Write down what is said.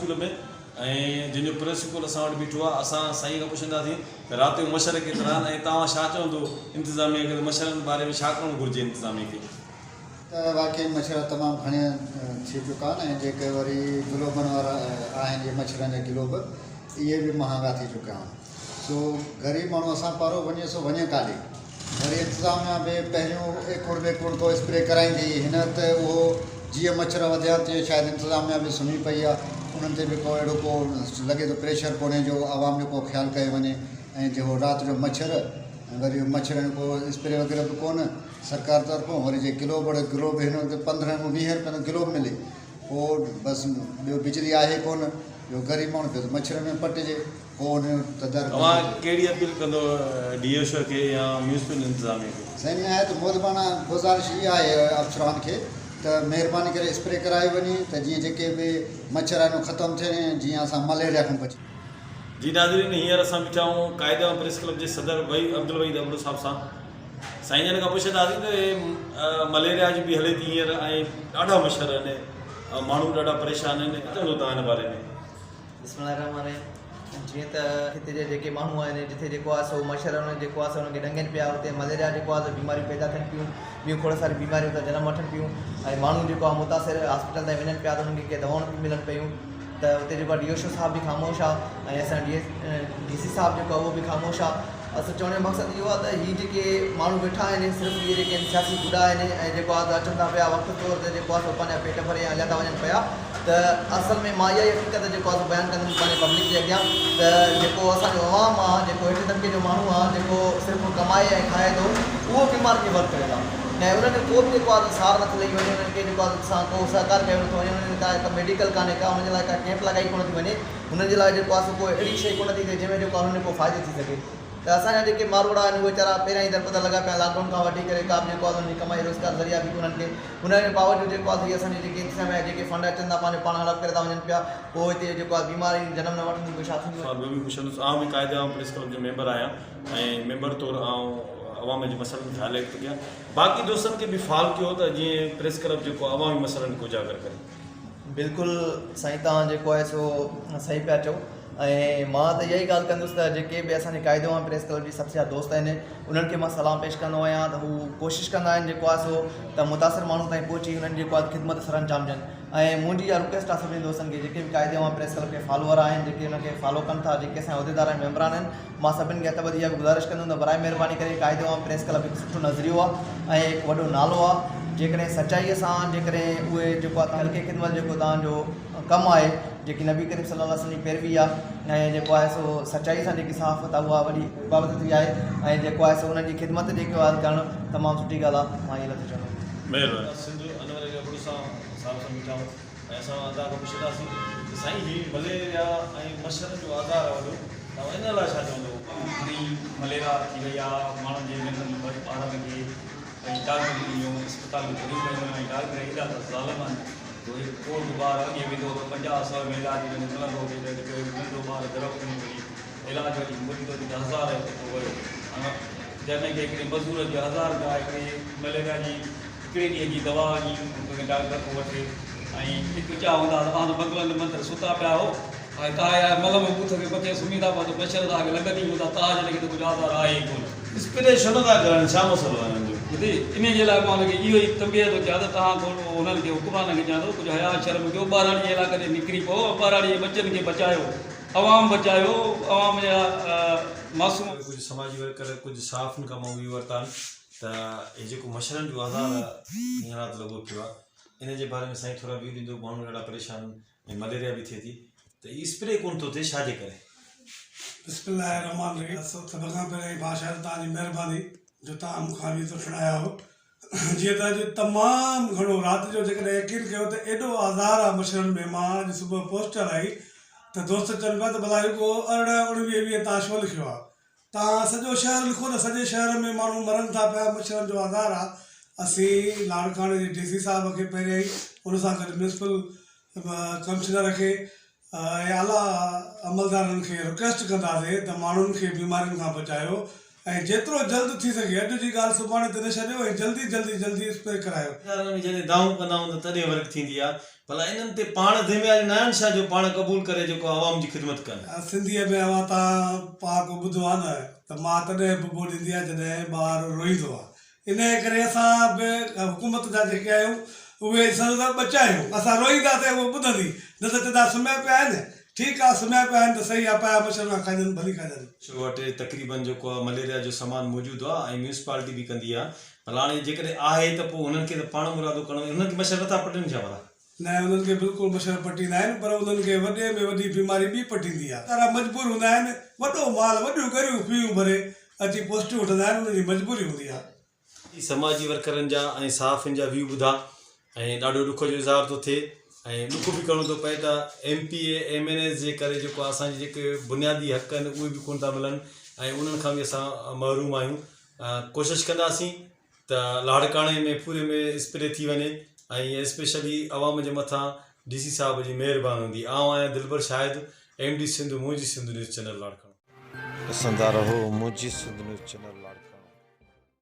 School ۾ ۽ جنهن جو principal اسان وٽ بيٺو آهي اسان سائين کان پڇنداسين ته رات جو مڇر ڪيترا آهن ۽ توهان ڇا چوندو انتظاميه کي ته مڇرن باري ۾ ڇا ڪرڻ گهرجي انتظاميه کي. ته واقعي مڇر تمام گهڻي ٿي چڪا آهن ۽ جيڪي وري گلوبن وارا آهن اهي مڇرن جا گلوب اهي به مهانگا ٿي چڪا آهن سو غريب ماڻهو اسان پارو وڃي سو وڃي ڪاڏي وري انتظاميا به پهريون ايڪوڙ ٻيڪوڙ ڪو اسپري ڪرائيندي هئي هن ته اهو جيئن مڇر وڌيا تيئن شايد انتظاميا به سمهي پئي آهي انهن تي به ڪو اهڙو ڪو لڳي ٿو پريشر ڪونهي جو عوام جو ڪو خيال ڪيو وڃي ۽ جيڪو رات جو مڇر ۽ وري مڇرن جو ڪو اسپري وغيره به ڪونه سرڪار طرفون وري جي گلوب وڙ گلوب هن وقت 15 کان 20 روپين جو گلوب ملي پوء بس ٻيو بجلي آهي ڪونه ٻيو غريب ماڻهو پيو ٿو مڇرن ۾ پٽجي پوء ان جو تدارڪ ڪونه اوهان ٿو ٿئي. ڪهڙي اپيل ڪندو ڊي ايڇ او کي يا ميونسپل انتظاميه کي؟ سائين نهايت مودبانه گذارش اها آهي افسران کي ته مهرباني ڪري اسپري ڪرائي وڃي ته جيئن جيڪي به مڇر آهن اهي ختم ٿين ۽ جيئن اسان مليريا کان بچي. جي ناظرين هينئر اسان بيٺا آهيون قائد عوام پريس ڪلب جي صدر وحيد عبدالوحيد ابڙو صاحب سان. سائين جن کان پڇنداسين ته هي مليريا جي به هلي ٿي هينئر ۽ ڏاڍا مڇر آهن ماڻهو ڏاڍا پريشان آهن ڇا چوندو توهان هن باري ۾. بسم الله الرحمن الرحيم جيئن ته هتي جا جيڪي ماڻهو آهن جتي جيڪو آهي سو مڇر انهن جيڪو آهي سو انهن کي ڏنگين پيا اتي مليريا جيڪو آهي سو بيماريون پيدا ٿين پيون ٻيون کوڙ ساريون بيماريون اتان جنم وٺن پيون ۽ ماڻهو جيڪو آهي متاثر هاسپيٽل تائين وڃن پيا ته انهن کي ڪي دوائون نه پيون ملن پيون ته اتي جيڪو آهي ڊي ايڇ او صاحب به خاموش آهي ۽ اسان ڊي ڊي سي صاحب جيڪو آهي اهو به خاموش آهي اصل چوڻ جو مقصد اهو آهي ته هي جيڪي ماڻهو ويٺا آهن صرف اهي جيڪي آهن سياسي گڏا آهن ۽ جيڪو آهي ته اچن ٿا پيا وقت طور تي جيڪو آهي سو پنهنجا پيٽ ڀري هليا ٿا وڃن پيا ته اصل ۾ مان اها ئي حقيقت جيڪو آهي سو بيان ڪندم پنهنجي پبلڪ جي اڳيان ته جيڪو اسان جو عوام آهي جيڪو هيٺين طبقي جو ماڻهو آهي جيڪو صرف ڪمائي ۽ کائي ٿو اهو بيمارين جي ور چڙهيل آهي ۽ انهن جو ڪو به جيڪو آهي سو سار نٿو لهي وڃي انهن کي جيڪو آهي سان ڪو سهڪار ڪيو نٿو وڃي انهن جي لاء ڪا ميڊيڪل ڪانهي ڪا انهن جي لاء ڪا ڪيمپ لڳائي ڪونه ٿي وڃي هنن جي لاء جيڪو آهي سو ڪو اهڙي شيء ڪونه ٿي ٿئي جنهن ۾ جيڪو آهي هنن کي ڪو فائدو ٿي سگهي ته اسان جا جيڪي ماروئڙا آهن اهي ويچارا پهريان ئي درپدر لڳا پيا آهن لاڪ ڊائون کان وٺي ڪري ڪا به جيڪو آهي سو هنن جي ڪمائي روزگار ذريعا به ڪونهن ڪي ان جي باوجود جيڪو آهي سو هي اسان جي جيڪي انتظاميا جا جيڪي فنڊ اچن ٿا پنهنجو پاڻ هڙپ ڪري ٿا وڃن پيا پوء هتي جيڪو آهي بيماريون جنم نه وٺنديون پيون ڇا ٿينديون. سوال ٻيو به پڇندس آئون به قائد عوام پريس ڪلب جو ميمبر آهيان ۽ ميمبر طور آئون عوام جي مسئلن کي هائلائيٽ ٿو ڪيان باقي دوستن کي به فعال ڪيو ته جيئن پريس ڪلب جيڪو عوامي مسئلن کي اجاگر ڪري. بلڪل سائين توهان جيڪو آهي سو صحيح پيا چئو ۽ مان ته اها ئي ڳالهه ڪندس ته جيڪي به اسان جي قائد عوام پريس ڪلب جي سڀ جا دوست آهن انهن کي مان سلام پيش ڪندو آهيان ته هو ڪوشش ڪندا آهن جيڪو آهي سو ته متاثر ماڻهن تائين پهچي انهن جيڪو آهي خدمت سر انجام ڏين ۽ منهنجي اها رڪويسٽ آهي سڀني دوستن کي جيڪي به قائد عوام پريس ڪلب کي فالوور آهن جيڪي ان کي فالو ڪن ٿا جيڪي اسان جا عهديدار ۽ ميمبران آهن مان سڀني کي هٿ ٻڌي اها به گذارش ڪندم ته برائي مهرباني ڪري قائد عوام پريس ڪلب هڪ سٺو نظريو آهي ۽ هڪ وڏو نالو آهي جيڪڏهن سچائيء سان جيڪڏهن اهي جيڪو آهي خلق خدمت جيڪو توهان جو ڪم آهي جيڪي نبي ڪريم صلي الله عليه وسلم جي پيروي آهي ۽ جيڪو آهي سو سچائي سان جيڪي صحافت آهي اها وڏي عبادت به آهي ۽ جيڪو آهي سو انهن جي خدمت جيڪو آهي ڪرڻ تمام سٺي ڳالهه آهي مان اهي لفظ چوندم. مهرباني. سنڌ انور علي ابڙو سان صاحب سان بيٺا آهيون ۽ اسان ادا کان پڇنداسين ته سائين هي مليريا ۽ مڇرن جو آزار آهي وڏو توهان ان لاء ڇا چوندو؟ گهڻي مليريا ٿي وئي آ ماڻهن جي ننڍن ٻارن کي ۽ ڊاڪٽرن جون اسپتالون ڀريون پيون آهن ۽ ڊاڪٽر ايڏا ته ظالم آهن جو هڪ ڪو به ٻار اڳي ويندو هو ته پنجاهه سئو ۾ علاج هن جو ملندو هو جيڪڏهن ڪو ننڍو ٻار گهر کڻي وڃي علاج وٺي مرندو ٿي ته هزار رپيو ٿو ويو جنهن کي هڪڙي مزور جي هزار رپيا هڪڙي مليريا جي هڪڙي ڏينهن جي دوا وڃي ڪنهن ڊاڪٽر کان وٺي ۽ هڪ چا هوندا ته توهان ته بنگلن ۾ اندر ستا پيا هو ۽ توهان جا ملم ۽ ٻوٿ کي مٿي سمهي ٿا پون ته مڇر توهان کي لڳندي هوندا توهان جي ليکي ته ڪجهه آزار آهي ئي ڪونه. اسپري ڇو نه ٿا ڪرائين ڇا مسئلو آهي انهن جو. ٻڌي انهي جي لاء مان هن کي اهو ئي تنبيهه ٿو ڪيان ته توهان ٿورو هنن کي حڪمرانن کي چيان ٿو ڪجهه حياء شرم ڪيو ٻهراڙي جي علائقن ڏي نڪري پئو ۽ ٻهراڙي جي ٻچن کي بچايو عوام بچايو عوام جا معصوم. ڪجهه سماجي ورڪر ڪجهه صحافين کان مان اهي ورتا آهن ته هي جيڪو مڇرن جو آزار ڏينهن رات لڳو پيو آهي ان جي باري ۾ سائين ٿورا ويو ڏيندو ماڻهو ڏاڍا پريشان ۽ مليريا به ٿئي ٿي ته هي اسپري ڪونه ٿو ٿئي ڇا جي ڪري. بسم الله الرحمٰن الرحيم سڀ کان پهريائين بادشاهه توهان جي مهرباني جو توهان مون کان ويو وٺڻ آيا آهيو جيئن ته اڄ تمام گهڻو رات جو جيڪڏهن يقين ڪيو ته ايڏو آزار آهي مڇرن ۾ مان اڄ صبح پوسٽ هلائي ته دوست چون پيا ته ڀلا هي رڳو 18 19 20 توهان ڇو لکيو آهي توهان سڄو شهر لکو ته سڄي شهر ۾ ماڻهو مرن ٿا پيا مڇرن جو آزار آ اسين لاڙڪاڻي جي ڊي سي صاحب کي پهريائين ان سان گڏ ميونسپل ڪمشنر کي ۽ اعليٰ عملدارن کي رڪويسٽ ڪنداسين ته ماڻهن کي بيمارين کان بچايو ۽ جيترو جلد ٿي سگهي اڄ جي ڳالهه سڀاڻي تي نه ڇڏيو ۽ جلدي جلدي جلدي اسپري ڪرايو. ادارن ۾ جڏهن دانهون ڪندا آهيون ته تڏهن ورڪ ٿيندي آهي. ڀلا انهن تي پاڻ ذميواريون نه آهن ڇا جو پاڻ قبول ڪري جيڪو عوام جي خدمت ڪن. سنڌيء ۾ اوهان تان پهاڪو ٻڌو آهي نه ته ماء تڏهن ببو ڏيندي آهي جڏهن ٻار روئيندو آهي. انهيء ڪري اسان به حڪومت جا جيڪي آهيون اهي سندس ٻچا آهيون. اسان روئينداسين اهو ٻڌندي نه ته چوندا سمهيا پيا آهن. ٺيڪ آهي سمهيا پيا آهن ته صحيح آهي پيا مڇر کان کائجن ڀلي کائجن. وٽ تقريبن جيڪو آهي مليريا جو سامان موجود آهي ۽ ميونسپالٽي به ڪندي آهي ڀلا هاڻي جيڪڏهن آهي ته پوء هنن کي ته پاڻ مرادو ڪرڻو هنن کي مڇر نٿا پٽين ڇا ڀلا؟ نه انهن کي بلڪل مڇر پٽيندا آهن پر انهن کي وڏي ۾ وڏي بيماري ٻي پٽيندي آهي. ويچارا مجبور هوندا آهن وڏو مال وڏيون ڳريون فيون ڀري اچي پوسٽيون وٺندا آهن انهن جي مجبوري هوندي آهي. سماجي ورڪرن جا ۽ صحافين جا ويو ٻڌا ۽ ڏاڍو ڏک جو اظهار ٿو ٿئي ۽ ڏک به ڪرڻو ٿو پئي ته M P A M N As جي ڪري جيڪو اسان جي جيڪي بنيادي حق آهن اهي به ڪونه ٿا ملن ۽ انهن کان به اسان محروم آهيون ڪوشش ڪنداسين ته لاڙڪاڻي ۾ پوري ۾ اسپري ٿي وڃي ۽ اسپيشلي عوام جي مٿان ڊي سي صاحب جي مهربان هوندي آئون آهيان دلبر شاهد ايم ڊي سنڌ منهنجي سنڌ نيوز چينل لاڙڪاڻو. ڏسندا رهو منهنجي سنڌ نيوز چينل لاڙڪاڻو.